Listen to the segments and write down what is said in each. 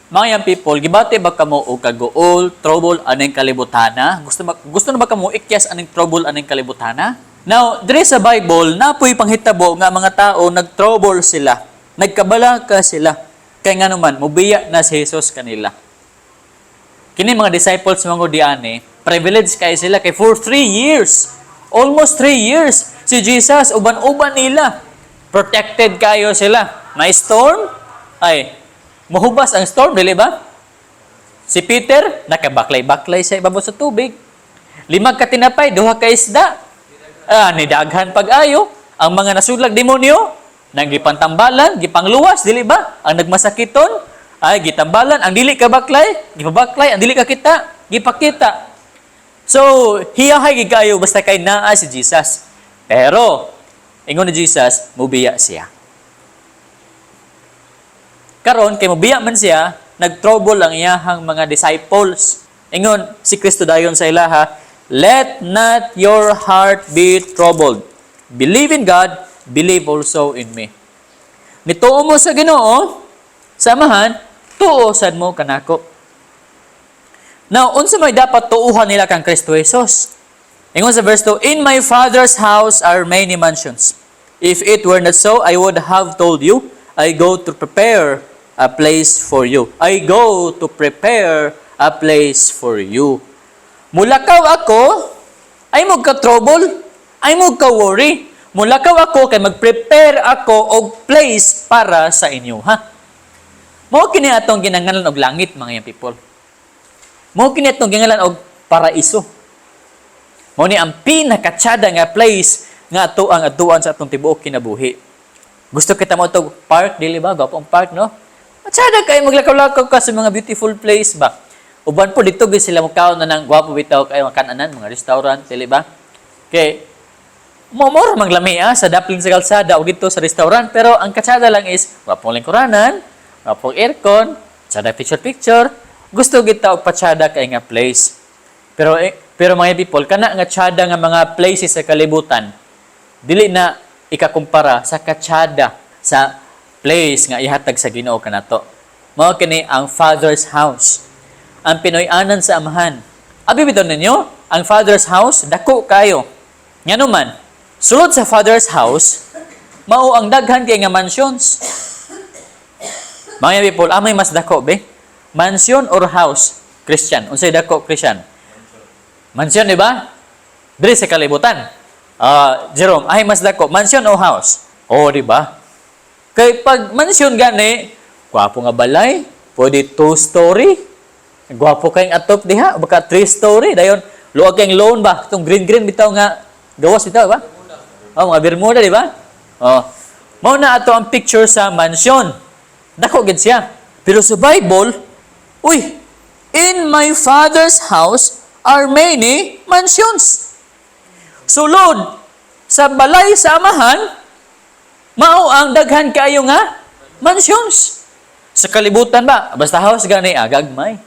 Mga young people, gibati ba kamo og kaguol, trouble aning kalibutana? Gusto na ba kamo ikyas aning trouble aning kalibutana? Now, diri sa Bible, napoy panghitabo nga mga tao nag-trouble sila. Nagkabalaka sila. Kay nga naman, mubiya na si Jesus kanila. Kini mga disciples mga diani, privilege kay sila kay for 3 years, almost 3 years, si Jesus uban-uban nila. Protected kayo sila. May storm, ay, muhubas ang storm, dili ba? Si Peter, nakabaklay-baklay sa ibabaw sa tubig. Lima ka tinapay, duha ka isda. Ah, nidaghan pag-ayo. Ang mga nasulag demonyo, nang gipantambalan, gipangluwas, dili ba? Ang nagmasakiton, ay gitambalan. Ang dili ka baklay, gipabaklay. Ang dili ka kita, gipakita. So, hiyahay gid kayo basta kay naa si Jesus. Pero, ingon ni Jesus, mubiya siya. Karon kay mubiya man siya, nag-trouble ang iyahang mga disciples. Ingon si Kristo dayon sa ilaha, "Let not your heart be troubled. Believe in God, believe also in me." Nituo mo sa Ginoo, sa Amahan, tuo sad mo kanako. Now, unsa may dapat tuuhan nila kang Kristo Jesus? Ingon sa verse 2, "In my Father's house are many mansions. If it were not so, I would have told you, I go to prepare a place for you. I go to prepare a place for you." Mulakaw ako, ay mo ka trouble, ay mo ka worry. Mulakaw ako kay mag-prepare ako og place para sa inyo, ha? Mao kini atong ginangalan og langit, mga young people. Mao kini atong gingalan og paraiso. Mao ni ang pinakatsada nga place nga ato ang atuan sa atong tibuok kinabuhi. Gusto kita mo og park, dili ba? Gwapong park, no? Tsada kay maglakaw-lakaw ka sa mga beautiful place ba? Uban po dito gyud sila mokaon na ng gwapo bitaw kayo mga kananan, mga restaurant, dili ba? Kay mo mo manglami sa daplin sa kalsada o dito sa restaurant, pero ang katsada lang is gwapong lingkuranan, gwapong aircon, tsada picture picture. Gusto kita og patsada kay nga place. Pero mga people, kana nga tsada nga mga places sa kalibutan, dili na ikakumpara sa katsada sa place nga ihatag sa Ginoo kanato. Mao kini ang Father's house. Ang Pinoy-anan sa Amahan. Abi bitaw ninyo, ang Father's house dako kayo. Ngano man, sulod sa Father's house, mao ang daghan kay nga mansions. Mga people, amay mas dako be? Mansion or house? Christian, unsay dako, Christian? Mansion, di ba? Diri sa kalibutan. Ah, Jerome, ay mas dako, mansion o house? Oh, di ba? Kay pag mansion gani, gwapo nga balay, pwede two story. Gwapo kayong atop diha, baka three story dayon. Luag kayong lawn ba? Itong green green bitaw nga gawas bitaw ba? Oh, mga Bermuda, di ba? Oh. Mao na ato ang picture sa mansion. Dako gid siya. Pero sa Bible, uy, "In my Father's house are many mansions." Sulod sa balay sa Amahan, mao ang daghan kaayo nga mansions. Sa kalibutan ba, basta house gani gagmay.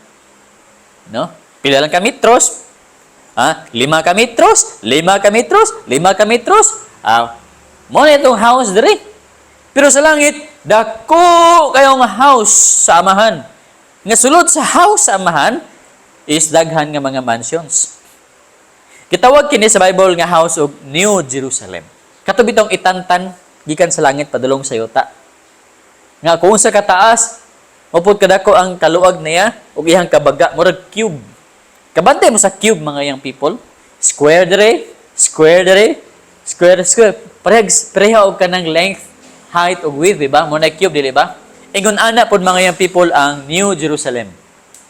No? Pila lang ka metros? Ha? 5 ka metros, 5 ka metros, 5 ka metros. Ah, mo na itong house diri. Pero sa langit, dako kayong house sa Amahan. Nga sulod sa house sa Amahan is daghan nga mga mansions. Gitawag kini sa Bible nga house og New Jerusalem. Kato bitong itantan gikan sa langit padulong sa yuta. Nga kung sa kataas, mapud kadako ang kaluag niya ug iyang kabaga, murag cube. Kabantay mo sa cube, mga young people. Square dire, square dire, square square. Parehag pareha og kanang length, height ug width, di ba? Mo na cube, dili ba? Ingon ana pod, mga young people, ang New Jerusalem.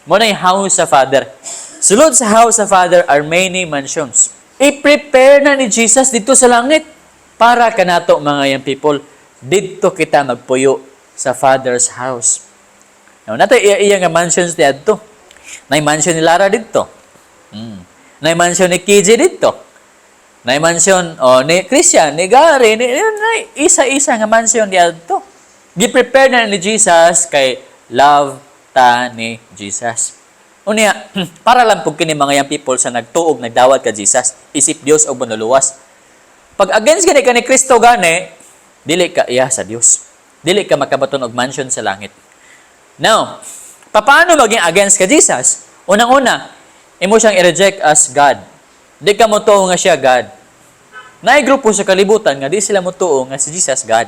Mo na yung house sa Father. Sulod sa house sa Father are many mansions. I-prepare na ni Jesus dito sa langit para kanato, mga young people. Didto kita magpuyo sa Father's house. Now, nato iya iya nga mansions diadto. Nay mansion ni Lara didto. Nay mansion ni KJ didto. Nay mansion oh ni Christian, ni Gary, ni isa-isa nga mansion diadto. Gi-prepare na ni Jesus kay love ta ni Jesus. Unya, para lang pud kini, mga young people, sa nagtuog nagdawat ka Jesus, isip Dios o manluluwas. Pag against gani ka ni Kristo gani, dili ka iya sa Dios. Dili ka makabaton og mansion sa langit. Now, Paano maging against ka Jesus? Unang-una, imo siyang i-reject as God. Di ka mo nga siya God. Naay grupo sa kalibutan nga di sila motuo nga si Jesus God.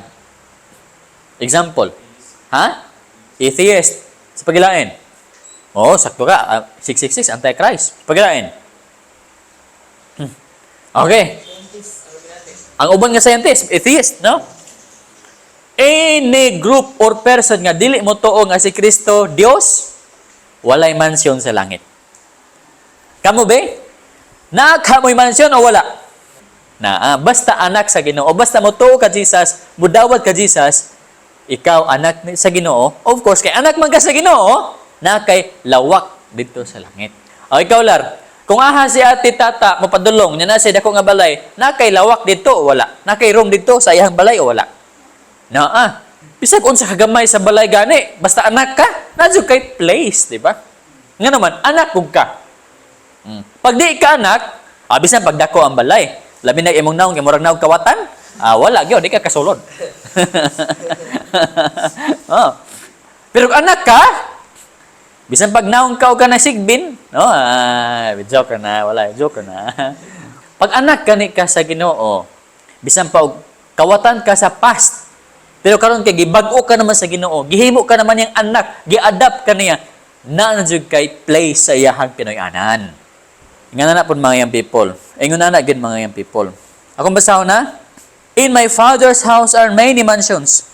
Example. Ha? Atheist. Sa pag-ilain. Oo, sakto ka. 666, Antichrist. Sa pag-ilain. Okay. Ang uban nga scientist, atheist, no? Any group or person nga dili mo tuo nga si Kristo Dios, walay mansyon sa langit. Kamo be? Naa kamoy mansyon o wala? Na, basta anak sa Ginoo, basta mo tuo ka Jesus, mudawat ka Jesus, ikaw anak sa Ginoo. Of course, kay anak man ka sa Ginoo, naa kay lawak didto sa langit. O ikaw, Lar, kung aha si ate tata mopadulong, nya naa siya dako nga balay, naa kay lawak didto o wala? Naa kay room didto sa iyang balay o wala? Naa. Bisag unsa kagamay sa balay gani, basta anak ka, naa jud kay place, di ba? Nga naman, anak kug ka. Pag di ka anak, bisan pagdako ang balay, labi na imong naong kay murag naong kawatan, wala gyud, di ka kasulod. Oh. Pero kung anak ka, bisan pag naong ka o ka na sigbin, no, joker na, wala, joker na. Pag anak ka ni ka sa Ginoo, bisan pa og kawatan ka sa past, pero karon kay gibag-o ka naman sa Ginoo, gihimo ka naman niyang anak, gi-adopt ka niya, naa na jud kay place sa iyahang Pinoy-anan. Ingon na pud, mga young people. Ingon na gid, mga young people. Akong basahon na. "In my Father's house are many mansions.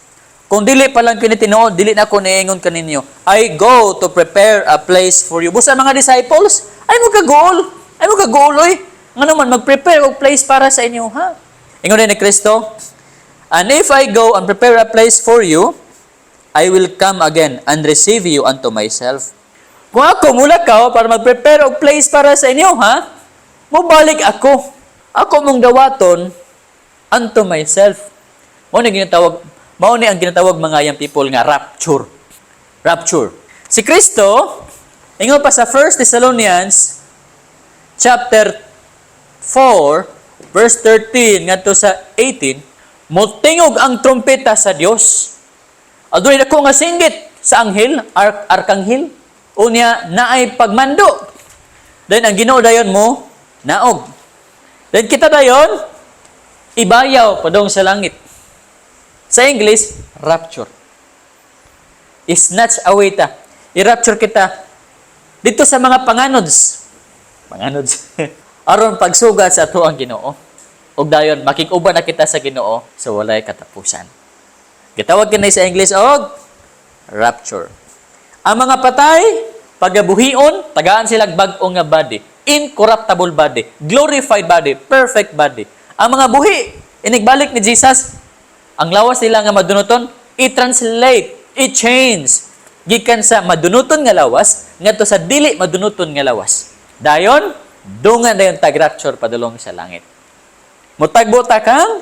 Kung dili pa lang kini tinuod, dili na ako niingon kaninyo. I go to prepare a place for you." Busa mga disciples, ay mo kaguol. Ay mo kaguol oy. Nga naman mag-prepare og place para sa inyo, ha? Ingon din ni Kristo, "And if I go and prepare a place for you, I will come again and receive you unto myself." Kung ako mulakaw para mag-prepare og place para sa inyo, ha? Mubalik ako. Ako mong dawaton unto myself. Mao ni ang ginatawag, mga young people, nga rapture. Rapture. Si Kristo, ingon pa sa 1 Thessalonians chapter 4 verse 13 ngadto sa 18, motingog ang trumpeta sa Dios. Adunay dako nga singgit sa anghel, arkanghel, unya naay pagmando. Then ang Ginoo dayon mo naog. Then kita dayon ibayaw padong sa langit. Sa English, rapture. Snatch away ta. I-rapture kita didto sa mga panganods. Panganods. Aron pagsugat sa ato ang Ginoo. Ug dayon makig-uban na kita sa Ginoo sa walay katapusan. Gitawag kini sa English og rapture. Ang mga patay, pagabuhion, tagaan sila bag-o nga body, incorruptible body, glorified body, perfect body. Ang mga buhi, inigbalik ni Jesus, ang lawas nila nga madunuton, i-translate, i-change gikan sa madunuton nga lawas ngadto sa dili madunuton nga lawas. Dayon, dungan dayon tag-rapture padulong sa langit. Mutagbo ta kang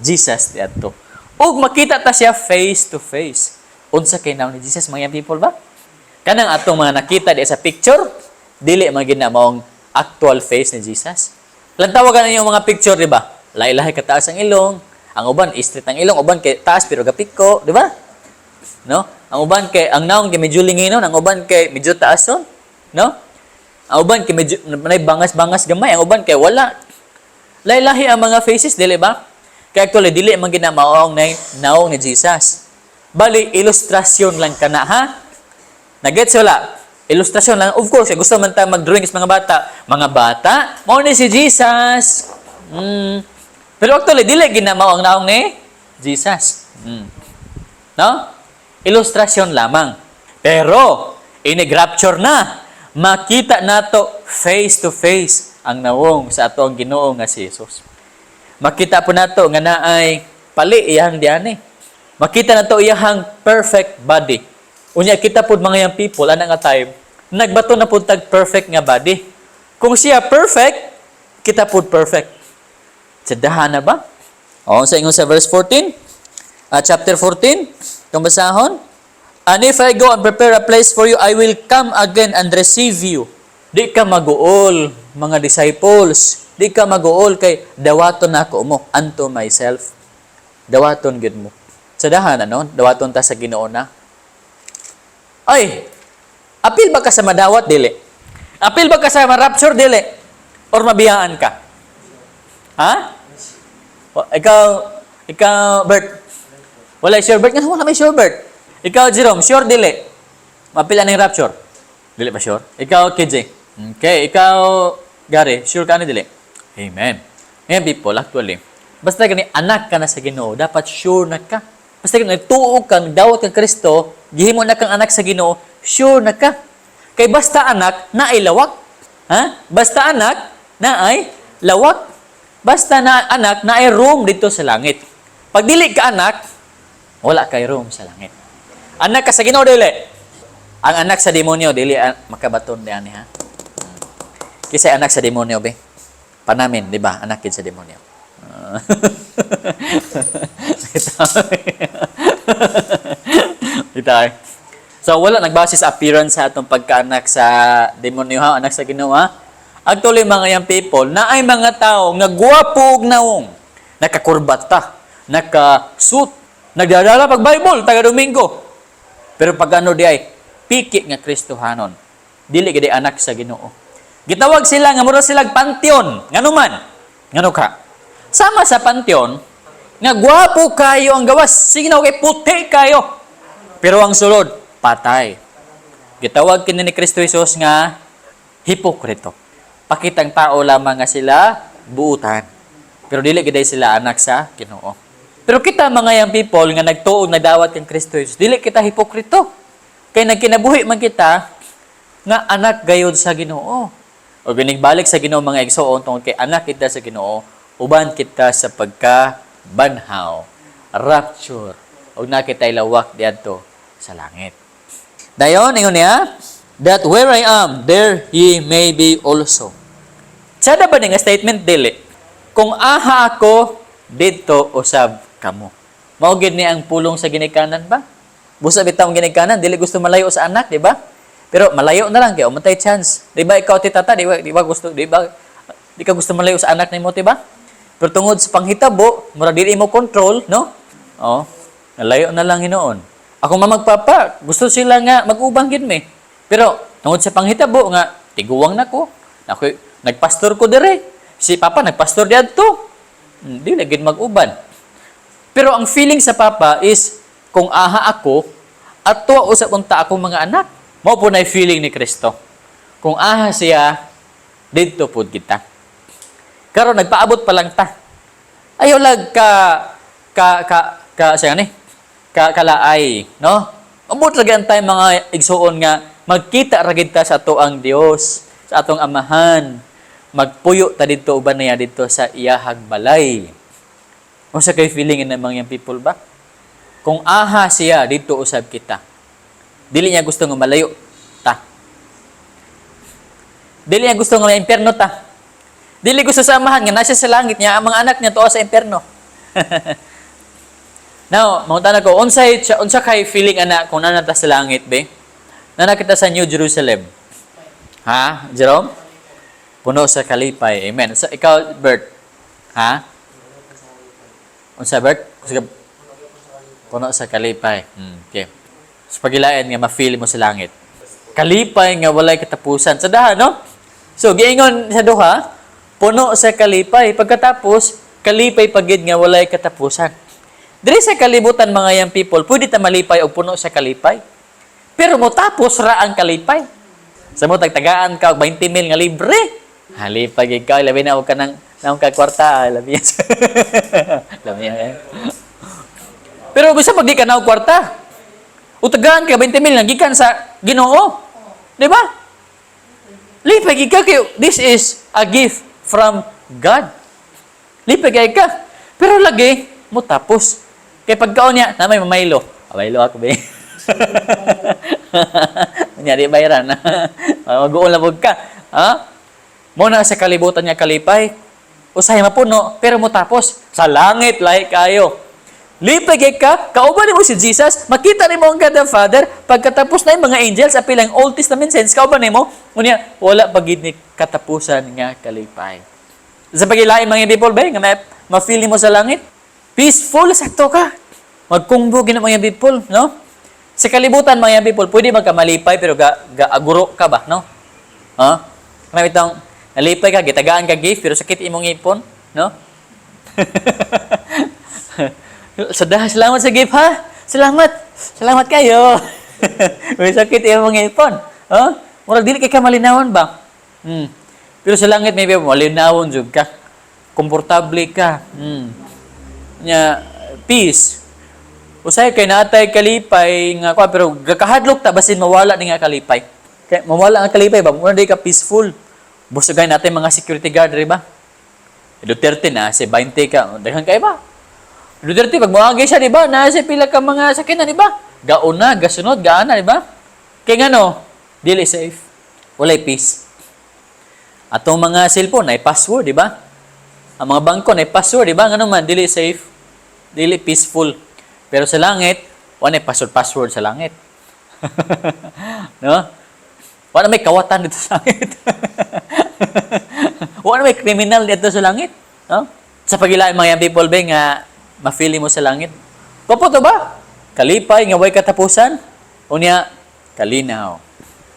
Jesus diadto. Ug makita ta siya face to face. Unsa kay nawong ni Jesus, mga people ba? Kanang atong mga nakita di sa picture, dili man gid na maong actual face ni Jesus. Lantawa ka yung mga picture, di ba? Lahi-lahi kataas ang ilong, ang uban straight ang ilong, uban kay taas pero gapiko, di ba? No? Ang uban kay ang naong kay medyo linginon, ang uban kay medyo taason, no? Ang uban kay medyo may bangas-bangas gamay, ang uban kay wala. Lahi-lahi ang mga faces, dili ba? Kaya actually dili man gina maong na naong ni Jesus. Bali ilustrasyon lang kana, ha? Nagets wala? Ilustrasyon lang. Of course, gusto man ta mag-drawing sa mga bata. Mga bata, mao ni si Jesus. Pero actually dili gina mao ang naong ni Jesus. No? Ilustrasyon lamang. Pero inig-rapture na, makita nato face to face ang nawong sa ato ang Ginoo nga si Jesus. Makita po nato nga naay pali iyang diani. Makita nato iyang perfect body. Unya kita pud, mga young people, ana nga time, nagbato na pud tag perfect nga body. Kung siya perfect, kita pud perfect. Tsadahan na ba? O, sa ingon sa verse 14, chapter 14, kung basahon, "And if I go and prepare a place for you, I will come again and receive you." Di ka maguol, mga disciples. Di ka maguol kay dawaton nako mo unto myself. Dawaton gid mo. Sadahan ano? Dawaton ta sa Ginoo na. Ay, Apil ba ka sa madawat? Dili. Apil ba ka sa ma-rapture? Dili. Or mabiyaan ka? Ha? O, ikaw, Bert. Wala sure, Bert. Nga, wala may sure, Bert. Ikaw, Jerome, sure, dili. Mapila ng rapture. Dili pa sure? Ikaw, KJ. Okay, ikaw, Gary, sure ka na dili? Amen. Ngayon, people, actually, basta gani anak ka na sa Ginoo, dapat sure na ka. Basta gani tuo kang dawat kang Kristo, gihimo na kang anak sa Ginoo, sure na ka. Kay basta anak, naay lawak. Ha? Basta anak, naay lawak. Basta na anak, naay room dito sa langit. Pag dili ka anak, wala kay room sa langit. Anak ka sa Ginoo, dili. Ang anak sa demonyo dili makabaton di ani, ha. Kisay anak sa demonyo be? Panamin, di ba? Anak gid sa demonyo. Ah. Ito. Ito. So wala nagbase sa appearance sa atong pagkaanak sa demonyo ha, anak sa Ginoo, ha. Actually, mga young people, naay mga tao nga gwapo og nawong, nakakurbata, naka-suit, nagdadala pag Bible taga Domingo. Pero pag ano di ay piki nga Kristohanon, dili gid anak sa Ginoo. Gitawag sila nga mura sila pantheon. Ngano man? Ngano ka? Sama sa pantheon, nga gwapo kayo ang gawas, sige na kay puti kayo. Pero ang sulod, patay. Gitawag kini ni Kristo Jesus nga hipokrito. Pakitang tao lamang nga sila buutan. Pero dili gid sila anak sa Ginoo. Pero kita mga young people nga nagtuo, nagdawat kang Kristo Jesus, dili kita hipokrito. Kay nagkinabuhi man kita nga anak gayod sa Ginoo. O balik sa Ginoo, mga igsoon, tungod kay anak kita sa Ginoo, uban kita sa pagkabanhaw, rapture, ug na kita'y lawak diadto sa langit. Dayon, ingon niya, "that where I am, there ye may be also." Sada ba ni nga statement, dili? Kung aha ako, didto usab kamo. Mao gid ni ang pulong sa ginikanan ba? Busa bitaw ang ginikanan, dili gusto malayo sa anak, di ba? Pero malayo na lang kay umatay chance. Di ba ikaw, titata, di ba gusto, di ba di ka gusto malayo sa anak nimo, di ba? Pero tungod sa panghitabo, mura dili mo control, no? Oh, nalayo na lang hinuon. Ako mamagpapa, gusto sila nga mag-ubang gid mi. Pero tungod sa panghitabo nga tiguwang na ko. Ako nagpastor ko dire. Si papa nagpastor diadto. Di lagi mag-uban. Pero ang feeling sa papa is kung aha ako ato usab unta akong mga anak. Mao po na feeling ni Kristo. Kung aha siya, didto pud kita. Karon nagpaabot pa lang ta. Ayaw lag ka ka ka ka siya ni ka kalaay, no? Amot lagi ang time, mga igsuon, nga magkita ra gid ta sa ato ang Dios, sa atong Amahan. Magpuyo ta didto uban niya didto sa iyahag balay. Unsa kay feeling in mga young people ba? Kung aha siya, didto usab kita. Dili niya gusto nga malayo ta. Dili niya gusto nga may impyerno ta. Dili gusto sa Amahan nga nasa sa langit niya ang mga anak niya tuo sa impyerno. Now, mangutana ko, unsay unsa kay feeling ana kung naa ta sa langit be? Naa kita sa New Jerusalem. Ha, Jerome? Puno sa kalipay. Amen. So, ikaw, Bert. Ha? Unsa, Bert? Sige. Puno sa kalipay. Okay. So, pagilain nga ma-feel mo sa langit. Kalipay nga walay katapusan. Sa dahan, no? So, giingon sa duha, puno sa kalipay. Pagkatapos, kalipay pagid nga walay katapusan. Diri sa kalibutan, mga young people, pwede ta malipay o puno sa kalipay. Pero mo tapos ra ang kalipay. Sa mo tagtagaan ka og 20 mil nga libre. Halipay gid ka, labi na og kanang naong ka kwarta, labi. Labi eh. Pero bisa pag di ka na og kwarta, utagaan ka 20 mil nga gikan sa Ginoo. Di ba? Lipay gid ka kayo. This is a gift from God. Lipay kay ka. Pero lagi mo tapos. Kay pagkaon niya, na may mamaylo. Mamaylo ako be. Nya di bayaran. Mag-uol na pud ka. Ha? Mo na sa kalibutan niya kalipay. Usahay mapuno, pero mo tapos sa langit lahi kayo. Lipay kay ka, kauban nimo si Jesus, makita nimo ang God the Father, pagkatapos na yung mga angels, apil ang Old Testament saints, kauban nimo, unya, wala pa gid ni katapusan nga kalipay. Sa pagilain, mga people ba, nga ma-feel nimo sa langit? Peaceful, sakto ka. Magkungbo gina, mga people, no? Sa kalibutan, mga young people, pwede magkamalipay pero ga aguro ka ba, no? Ha? Kana bitong nalipay ka, gitagaan ka gift pero sakit imong ngipon, no? Sada, salamat sa gift, ha. Salamat. Salamat kayo. May sakit imong ngipon. Ha? Murag dili kay ka malinawon ba? Pero sa langit, maybe malinawon jud ka. Komportable ka. Nya peace. Usay kay natay kalipay nga kwa, pero gakahadlok ta basin mawala ni nga kalipay. Kay mawala ang kalipay ba, muna di ka peaceful. Busogay natin mga security guard, di ba? Duterte na si 20 ka, daghan kay ba? Duterte, pag moagi siya, di ba? Na si pila ka mga sakyanan, di ba? Gauna, gasunod, gaana, di ba? Kay ngano, dili safe. Walay peace. Atong mga cellphone ay password, di ba? Ang mga bangko ay password, di ba? Ngano man, dili safe, dili peaceful. Pero sa langit, wala password password sa langit. No? Wala may kawatan dito sa langit. Wala may kriminal dito sa langit. No? Sa pagilain, mga young people ba, nga ma-feel mo sa langit? Gwapo to ba? Kalipay nga way katapusan? Unya, kalinaw.